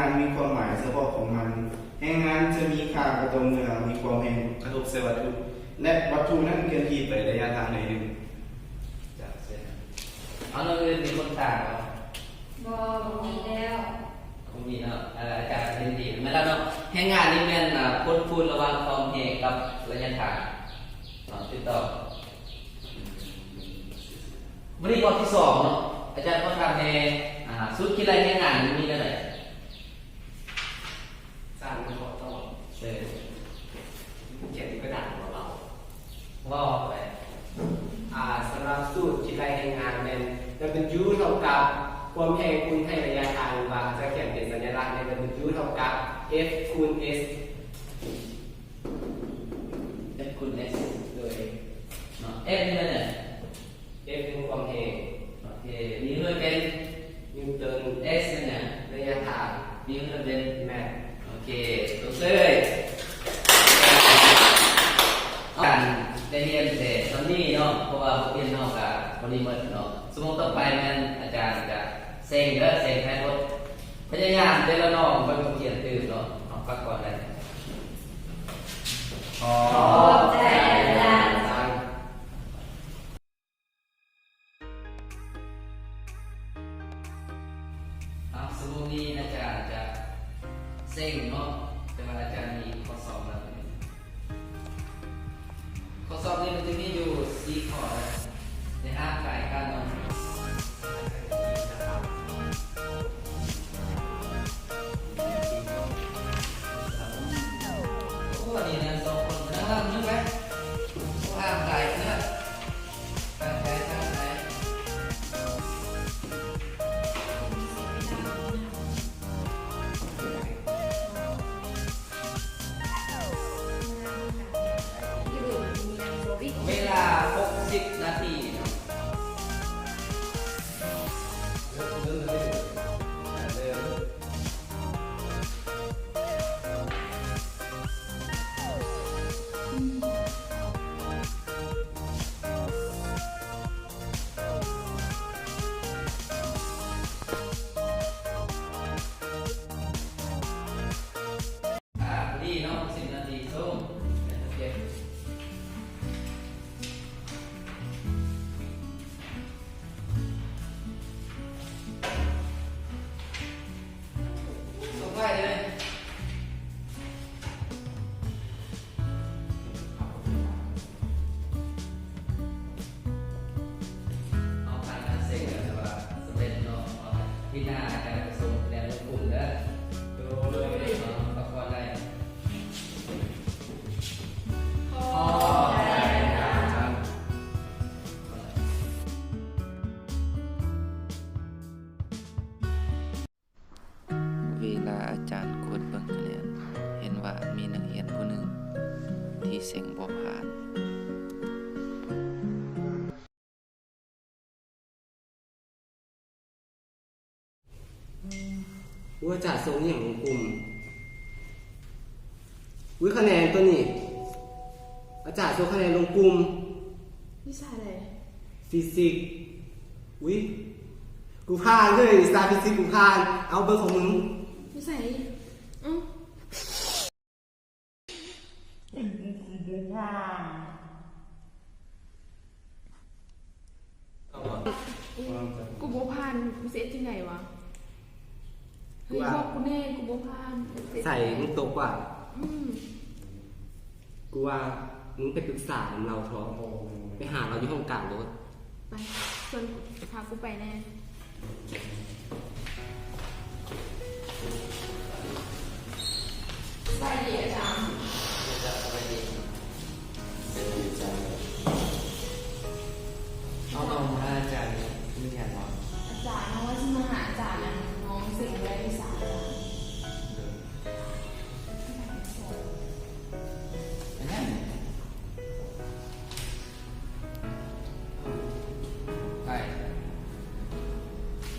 ງານມີຄວາມໝາຍສະເພາະຂອງມັນ. ແຮງງານຈະມີຄ່າກໍຕໍ່ເມື່ອມີຄວາມແຮງກະທົບໃສ່ວັດຖຸ ແລະ ວັດຖຸນັ້ນເຄື່ອນທີ່ໄປໄລຍະທາງໜ້ອຍໜຶ່ງ. ຈາກເຊັ່ນ ເອົາ ແນວອື່ນມີຄົນຖາມບໍ່? ບໍ່ ບໍ່ມີແລ້ວ. ບໍ່ມີເນາະ. ເອີ ອາຈານເຫັນດີແມ່ນແລ້ວເນາະ. ແຮງງານນີ້ແມ່ນ ອ່າ ຜົນພູດລະຫວ່າງຄວາມແຮງກັບໄລຍະທາງເນາະ. ຖືກຕ້ອງ. ບັດນີ້ຂໍ້ທີສອງເນາະ, ອາຈານຂໍຖາມແດ່ ອ່າ ສູດຄິດໄລ່ແຮງງານນີ້ມີແນວໃດ? ສາມຂໍ້ຕອບ. ເອີ ຂຽນຢູ່ກະດານບໍ່ເອົາ. ເວົ້າໄປ. ອ່າ ສຳລັບສູດຄິດໄລ່ແຮງງານແມ່ນ W ເທົ່າກັບຄວາມແຮງຄູນໃຫ້ໄລຍະທາງ ຫຼືວ່າຈະຂຽນເປັນສັນຍະລັກແມ່ນ W ເທົ່າກັບ F ຄູນ S. F ຄູນ S ໂດຍເນາະ. F ນີ້ແມ່ນຫຍັງ? F ແມ່ນຄວາມແຮງ. ໂອເຄ. ມີໜ່ວຍເປັນ? ນິວຕັນ. S ແມ່ນຫຍັງ? ໄລຍະທາງ. ມີໜ່ວຍເປັນ? ແມັດ. ໂອເຄ. ຕົບເລີຍ. ການໄດ້ຮຽນແຕ່ສ່ຳນີ້ເນາະ, ເພາະວ່າບົດຮຽນເຮົາກະບໍ່ໄດ້ໝົດເນາະ. ຊົ່ວໂມງຕໍ່ໄປແມ່ນອາຈານຈະເສັງເດີ, ເສັງທ້າຍບົດ. ພະຍາຍາມແຕ່ລະໜ້ອງເບິ່ງບົດຮຽນຕື່ມເນາະ. ເຮົາພັກກ່ອນໄດ້. ຂອບໃຈອາຈານ. ເອົາ ຊົ່ວໂມງນີ້ອາຈານຈະເສັງເນາະ, ແຕ່ວ່າອາຈານມີຂໍ້ສອບມາ. ຂໍ້ສອບນີ້ມັນຈະມີຢູ່ສີ່ຂໍ້ນະ, ໄດ້ຮ່າງກາຍການນອນ. ໂອ້ ອັນນີ້ນະ ສອງຄົນນັ່ງລຳຢູ່ໄປ. ໂອ້ ຫ່າງໄກເນາະ. ເວລາຫົກສິບນາທີເນາະ. ອ່າ ພໍດີເນາະ ສິບນາທີສົ່ງ. ໂອເຄ ສົ່ງໄວເລີຍ. ເຮົາຜ່ານການເຊັກແລ້ວ ຖືວ່າສຳເລັດເນາະ. ອາທິດໜ້າອາຈານຈະສົ່ງຄະແນນລົງກຸ່ມເດີ. ໂດຍ ເນາະ ພັກຜ່ອນໄດ້. ຂໍຂອບໃຈອາຈານ. ເວລາອາຈານກວດເບິ່ງຄະແນນ, ເຫັນວ່າມີນັກຮຽນຜູ້ໜຶ່ງທີ່ເສັງບໍ່ຜ່ານ. ອາຈານສົ່ງອີ່ຫຍັງລົງກຸ່ມ? ອຸ້ຍ ຄະແນນຕົວນີ້ ອາຈານສົ່ງຄະແນນລົງກຸ່ມ. ວິຊາໃດ? ຟີຊິກ. ອຸ້ຍ ກູຜ່ານເລີຍ ວິຊາຟີຊິກກູຜ່ານ. ເອົາ ເບິ່ງຂອງມຶງ. ຢູ່ໃສ? ເອົ້າ ກູບໍ່ຜ່ານ ກູຊິເຮັດຈັ່ງໃດວະ? ເຮີ້ຍ ບອກກູແດ່ ກູບໍ່ຜ່ານ. ໃສ່ ມຶງຕົກວ່າ? ອືມ ກູວ່າມຶງໄປປຶກສານຳລາວເຖາະ. ໂອ້ ໄປຫາລາວຢູ່ຫ້ອງກາງໂລດ. ໄປ ຊວນ ພາກູໄປແດ່. ສະບາຍດີອາຈານ. ສະບາຍດີ. ເປັນຫຍັງອາຈານ? ເອົາ ນ້ອງມາຫາອາຈານມີຫຍັງຫວາ? ອາຈານ ນ້ອງວ່າຊິມາຫາອາຈານນະ, ນ້ອງເສັງບໍ່ໄດ້ວິຊາອາຈານ. ເປັນຫຍັງ? ໄປ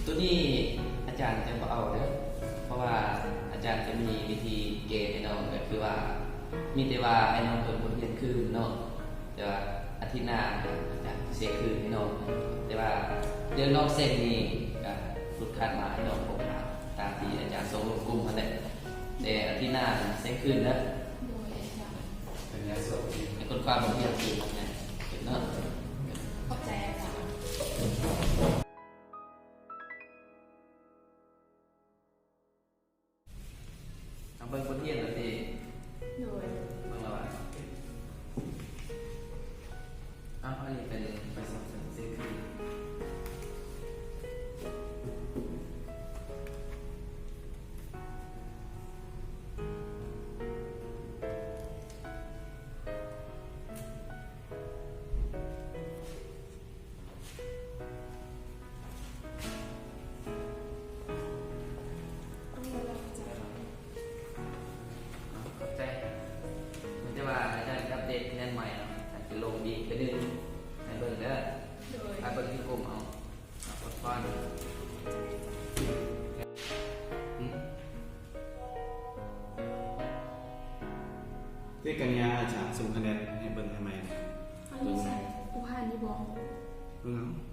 ຕົວນີ້ອາຈານຈະບໍ່ເອົາເດີ, ເພາະວ່າອາຈານຈະມີວິທີແກ້ໃຫ້ນ້ອງ, ກໍຄືວ່າ ມີແຕ່ວ່າໃຫ້ນ້ອງເບິ່ງບົດຮຽນຄືນເນາະ, ແຕ່ວ່າອາທິດໜ້າອາຈານຊິເຊັກຄືນໃຫ້ນ້ອງ, ແຕ່ວ່າເລື່ອງນ້ອງເສັງນີ້ ກໍຫຼຸດຄາດໝາຍ, ນ້ອງຄົງຫາຕາມທີ່ອາຈານສົ່ງລົງກຸ່ມຫັ້ນແຫຼະ. ແຕ່ອາທິດໜ້າເສັງຄືນເດີ. ໂດຍອາຈານ. ເປັນຫຍັງໂຊກດີ ໃຫ້ຄົ້ນຄວ້າບົດຮຽນຄືນເນາະ. ຂອບໃຈອາຈານ. ເອົາເບິ່ງບົດຮຽນແລ້ວຕິ? ໂດຍ. ເບິ່ງແລ້ວຫວາ? ເອົາ ອັນນີ້ເປັນໃບສະໝັກເສັງຄືນ. ຂອບໃຈ. ມີແຕ່ວ່າອາຈານອັບເດດຄະແນນໃໝ່ເນາະ, ອາຈານຈະລົງອີກເທື່ອໜຶ່ງໃຫ້ເບິ່ງເດີ. ໂດຍ. ໄປເບິ່ງທີ່ກຸ່ມເອົາ. ອາ ອວຍພອນ. ເດ ກັນຍາ ອາຈານສົ່ງຄະແນນໃຫ້ເບິ່ງໃຫ້ໃໝ່. ອັນນີ້ໃສ? ຜູ້ຜ່ານນີ້ບໍ? ເບິ່ງເອົາ.